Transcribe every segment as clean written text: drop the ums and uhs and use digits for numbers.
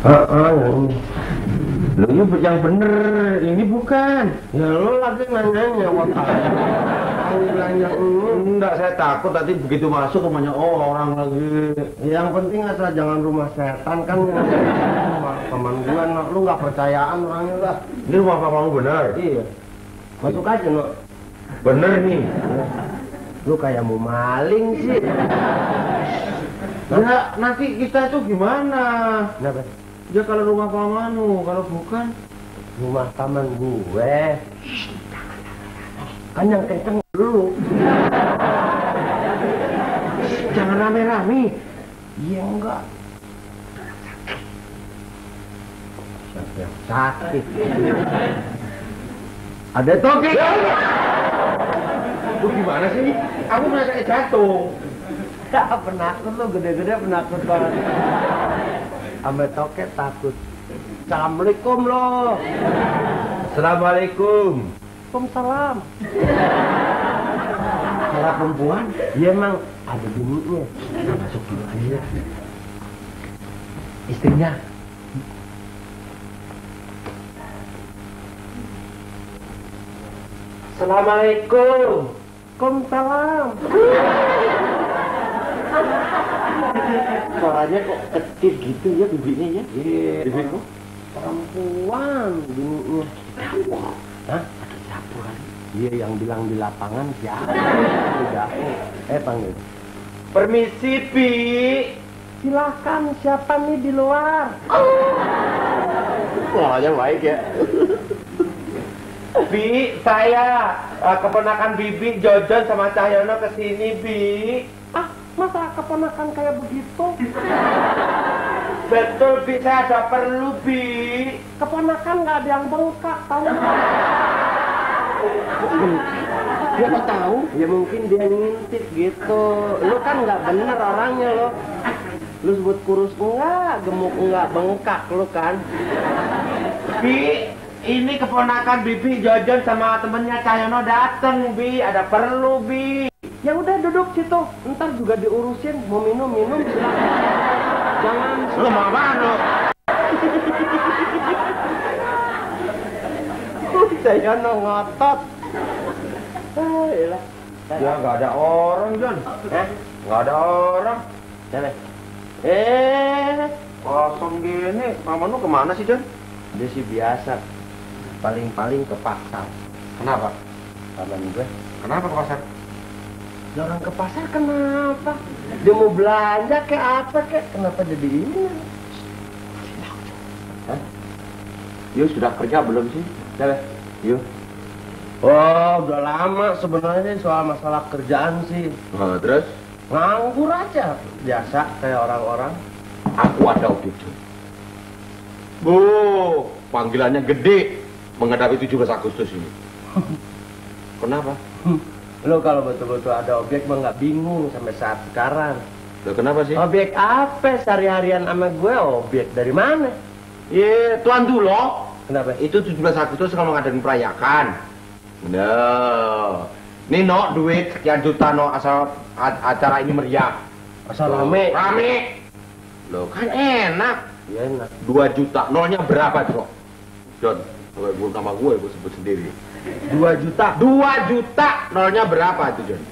Lo ini yang bener, ini bukan. Ya lo lagi nanya waktu. Enggak, saya takut tadi begitu masuk rumahnya orang lagi. Yang penting asal jangan rumah setan kan. Teman gua, lu nggak percayaan orangnya lah. Ini rumah kamu benar? Iya. Masuk aja, no. Bener nih. Lu kayak mau maling sih. Ya, nanti kita itu gimana? Kenapa? Ya kalau rumah pamanu, kalau bukan rumah paman gue. Kan yang kenceng dulu. Jangan rame-rame. Iya enggak. Siapa yang sakit? Ada tokek. Lu gimana sih? Aku merasa jatuh. Ya penakut lu, gede-gede penakut banget. Sampai toket takut. Assalamualaikum lo. Assalamualaikum. Waalaikumsalam. Para perempuan? Iya emang ada bininya. Masuk dulu aja. Istrinya. Assalamualaikum. Waalaikumsalam. Suaranya kok kecil gitu ya bibinya ya? Iya. Bibiku? Perempuan bininya. Hah? Ada siapa kali? Iya yang bilang di lapangan siapa? Udah. Panggil. Permisi, Bi. Silakan, siapa nih di luar? Suaranya baik ya. Bi, saya keponakan Bibi Jojon sama Cahyono kesini, Bi. Ah, masa keponakan kayak begitu? Betul, Bi, saya ada perlu, Bi. Keponakan nggak ada yang bengkak, tahu? Dia kok tahu? Ya mungkin dia ngintip gitu. Lu kan nggak bener orangnya lo. Lu sebut kurus enggak, gemuk enggak, bengkak lu kan. Bi, ini keponakan Bibi Jojon sama temennya Cahyono dateng, Bi. Ada perlu, Bi. Ya udah duduk situ, ntar juga diurusin. Mau minum silakan. Jangan. Lu mau apaan lu? Saya ngotot. Ya nggak ada orang, Jon. Nggak ada orang. Kosong gini. Mama lu kemana sih, Jon? Dia sih biasa. Paling-paling ke pasar. Kenapa? Paman gue. Kenapa ke pasar? Ya orang ke pasar kenapa? Dia mau belanja kayak apa kayak? Kenapa jadi ini? Yuk sudah kerja belum sih? Yuk. Oh, udah lama sebenarnya soal masalah kerjaan sih. Nah, terus? Nganggur aja, biasa kayak orang-orang. Aku ada objek. Bu, panggilannya gede menghadapi 17 Agustus ini. Kenapa? Lo kalau betul-betul ada objek mah nggak bingung sampai saat sekarang. Loh, kenapa sih? Objek apa? Sehari-harian sama gue objek dari mana? Iya, Tuan Dulo. Kenapa? Itu 17 Agustus kalau ngadain perayakan. No. Ini no duit sekian juta no asal acara ini meriah. Asal rame. Rame. Loh kan enak. Iya enak. 2 juta. Nolnya berapa, Bro? John, gue nama gue sebut sendiri. 2 juta. 2 juta. Nolnya berapa itu, John?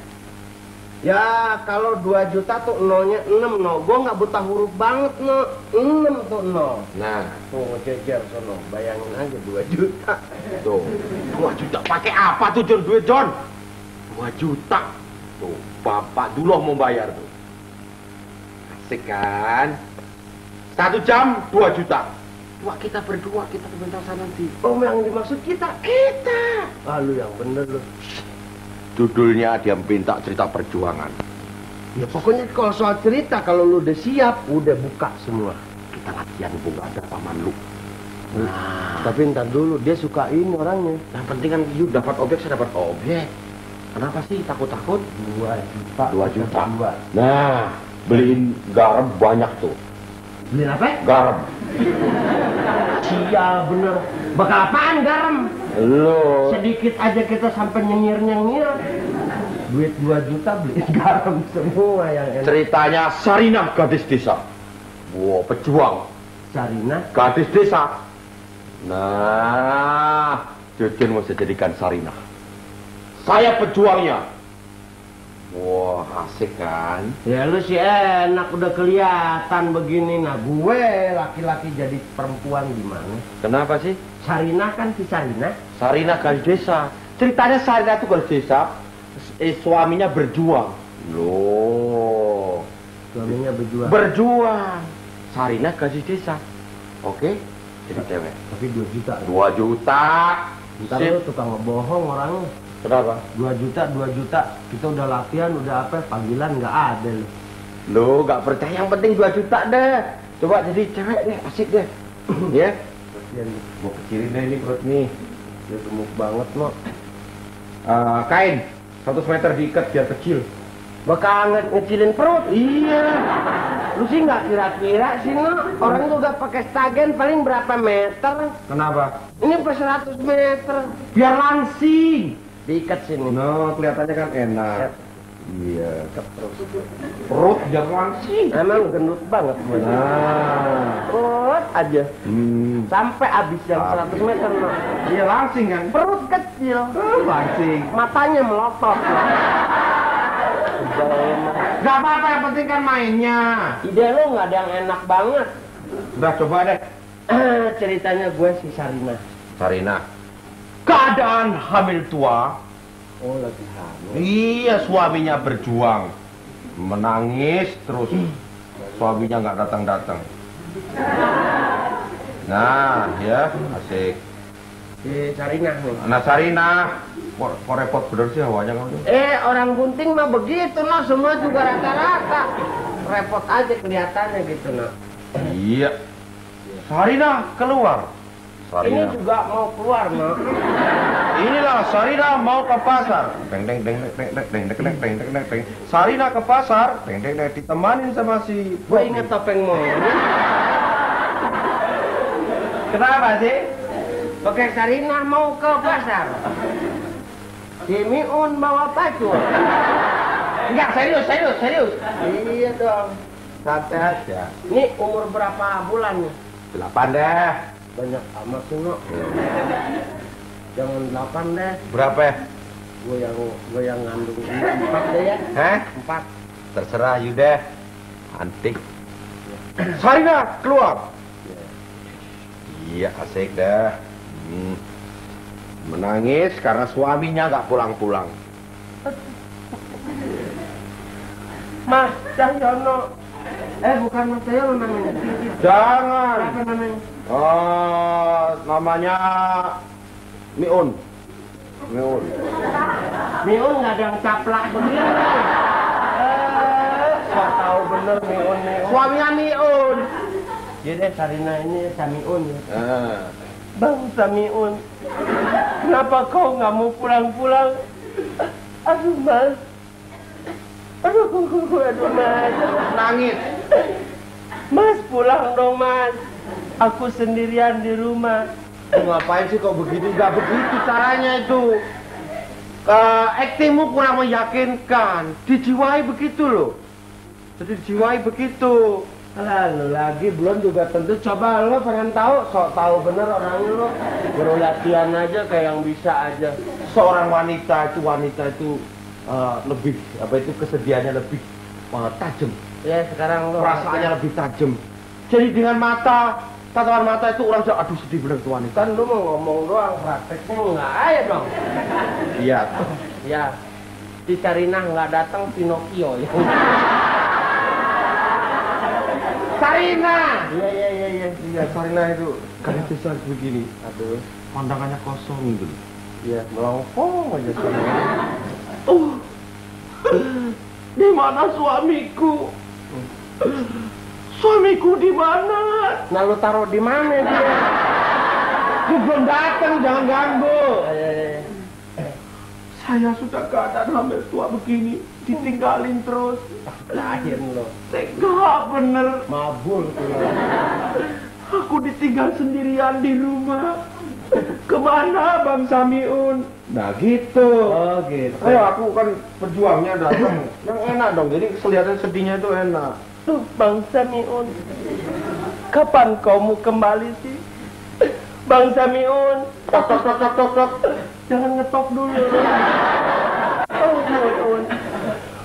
Ya kalau 2 juta tuh nolnya 6 no. Gue nggak buta huruf banget no. 6 tuh no. Nah, tuh ngejejer sono. Bayangin aja 2 juta. Tuh 2 juta. Pakai apa tuh, John? Duit, John? 2 juta. Tuh, Bapak dulu mau bayar tuh. Asik kan? 1 jam 2 juta. Wah, kita berdua, kita ke pentas nanti. Oh, yang dimaksud kita. Ah, lu yang bener lu. Judulnya dia minta cerita perjuangan. Ya pokoknya kalau soal cerita, kalau lu udah siap, udah buka semua. Kita latihan, Bu, gak ada paman lu. Nah. Tapi ntar dulu, dia suka ini orangnya. Yang penting kan you dapat objek, saya dapat objek. Kenapa sih takut-takut? 2 juta. 2 juta. Nah, beliin garam banyak tuh. Beliin apa? Garam. Iya bener. Bakal apaan garam? Lo. Sedikit aja kita sampai nyengir-nyengir. Duit 2 juta beliin garam semua yang enak. Ceritanya Sarinah gadis desa. Wow, pejuang. Sarina? Gadis desa. Nah, Judin mau saya jadikan Sarina. Saya pejuangnya. Wah, asik kan? Ya lu sih enak, udah kelihatan begini. Nah gue laki-laki jadi perempuan gimana? Kenapa sih? Sarina kan si Sarina. Sarina gadis desa. Ceritanya Sarina itu gadis desa. Suaminya berjuang. Loh. Suaminya berjuang. Berjuang. Sarina gadis desa. Oke? Jadi cewek. Tapi 2 juta. 2 juta. Ntar lu tukang ngebohong orangnya. Kenapa? 2 juta. Kita udah latihan, udah apa, panggilan nggak ada lu. Lu nggak percaya, yang penting 2 juta deh. Coba jadi cewek deh, asik deh. Ya? Mau kecilin deh ini perut nih. Dia gemuk banget, no. Kain 100 meter diikat biar kecil. Bakal ngecilin perut. Iya. Lu sih nggak kira-kira sih, no. Orang juga pakai stagen paling berapa meter? Kenapa? Ini per 100 meter. Biar langsing. Diikat sini. No, kelihatannya kan enak. Iya. Perut biar langsing. Emang gendut banget gue. Nah. Perut aja. Sampai habis yang 100 meter, no. Iya langsing kan? Perut kecil. Langsing. Matanya melotot, no. Gak apa-apa, yang penting kan mainnya. Ide lu nggak ada yang enak banget. Udah coba deh. Ceritanya gue si Sarina. Sarina. Keadaan hamil tua. Oh, lagi hamil. Iya, suaminya berjuang. Menangis terus. Suaminya nggak datang-datang. Nah, ya, asik. Si Sarina nih. Nah, Sarina. Kok repot bener sih hawanya kamu? Orang bunting mah begitu, no. Semua juga rata-rata. Repot aja kelihatannya gitu, no. Iya. Sarina keluar. Ini juga mau keluar, no. Inilah Sarina mau ke pasar. Deng deng deng deng deng deng deng deng deng deng deng. Sarina ke pasar. Deng deng deng ditemanin sama si. Gue inget topeng mau. Kenapa sih? Oke, Sarina mau ke pasar. Si Miun bawa pacu. Enggak, serius. Iya dong. Santai aja. Ini umur berapa bulan nih? 8 deh. Banyak amat sih, no. Jangan 8 deh. Berapa ya? Gue yang ngandung 4 deh ya. Hah? 4. Terserah Yuda. Antik. Sarina keluar. Iya, asik dah. Menangis karena suaminya nggak pulang-pulang. Mas Cahyono. Bukan Mas Cahyono namanya. Jangan. Apa namanya? Oh, namanya Miun. Miun nggak ada yang caplak begini. So tahu bener Miun. Suaminya Miun. Jadi Sarina ini Samiun. Ah. Bang Samiun, kenapa kau nggak mau pulang-pulang? Aduh mas, aduh mas, Nangis. Mas pulang dong mas, aku sendirian di rumah. Ngapain sih kok begitu? Gak begitu caranya itu. Aktingmu kurang meyakinkan. Dijiwai begitu loh. Jadi dijiwai begitu. Lalu lagi belum juga tentu. Coba lo pengen tahu, sok tahu bener orangnya lo. Baru latihan aja kayak yang bisa aja. Seorang wanita itu lebih apa itu kesedihannya lebih tajam. Ya sekarang lo Perasaannya lebih tajam. Jadi dengan tatapan mata itu orang aduh sedih bener tuh wanita. kan lo mau ngomong doang, prakteknya nggak ada dong. Iya. Ya, si Sarina nggak datang Pinocchio ya. Sarina. Iya, Sarina itu kayak besar begini. Aduh, Pandangannya kosong gitu. ya melongkong aja Sarina. Di mana suamiku? Suamiku di mana? Nah lu taruh di mana dia? Belum datang, jangan ganggu. Eh, Saya sudah keadaan hamil tua begini, ditinggalin terus. lahir lo. Tega bener. Mabul tuh. Aku ditinggal sendirian di rumah. Kemana Bang Samiun? Nah gitu. Oh gitu. Ayo aku kan pejuangnya datang. Yang enak dong, jadi kelihatan sedihnya itu enak. Tuh Bang Samiun. Kapan kau mau kembali sih? Bang Samiun. Tok, tok, tok, tok, tok, tok. Jangan ngetok dulu. Oh, Samiun.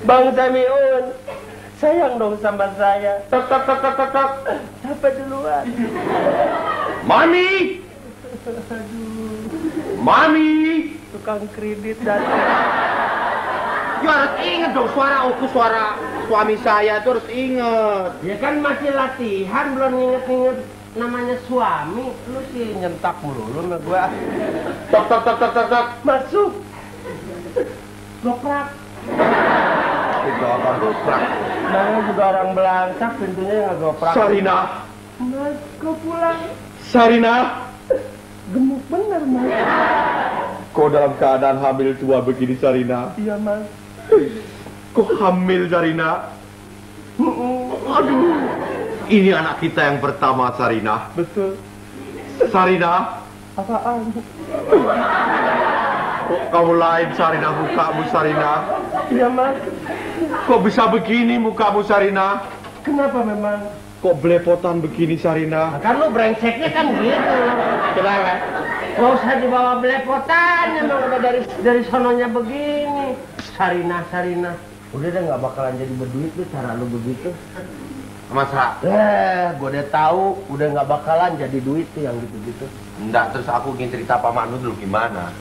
Bang Samiun. Sayang dong sama saya. Tok, tok, tok, tok, tok, tok. Siapa duluan? Mami! Mami! Tukang kredit datang. You harus ingat dong suara aku, suara suami saya itu harus ingat. Ya kan masih latihan, belum inget-inget namanya suami. Lu sih nyentak mulu sama gua. Tok, tok, tok, tok, tok, tok. Masuk. Goprak. Itu apa goprak? Namanya juga orang belangsak, pintunya nggak goprak. Sarina! Mas, kau pulang. Sarina! Gemuk bener, Mas. Kau dalam keadaan hamil tua begini, Sarina? Iya, Mas. Kau hamil, Sarina? Aduh. Ini anak kita yang pertama, Sarina. Betul. Sarina? Apaan? Kok kamu lain, Sarina, mukamu, Sarina? Iya, Mas. Kok bisa begini mukamu, Sarina? Kenapa memang? Kok belepotan begini, Sarina? Nah, kan lu brengseknya kan gitu. Kenapa? Gak usah dibawa belepotan, emang udah dari sononya begini. Sarina. Udah deh nggak bakalan jadi berduit tuh cara lu begitu. Masa? Gue udah tahu, udah nggak bakalan jadi duit tuh yang gitu-gitu. Enggak, terus aku ingin cerita Pak Manu dulu gimana?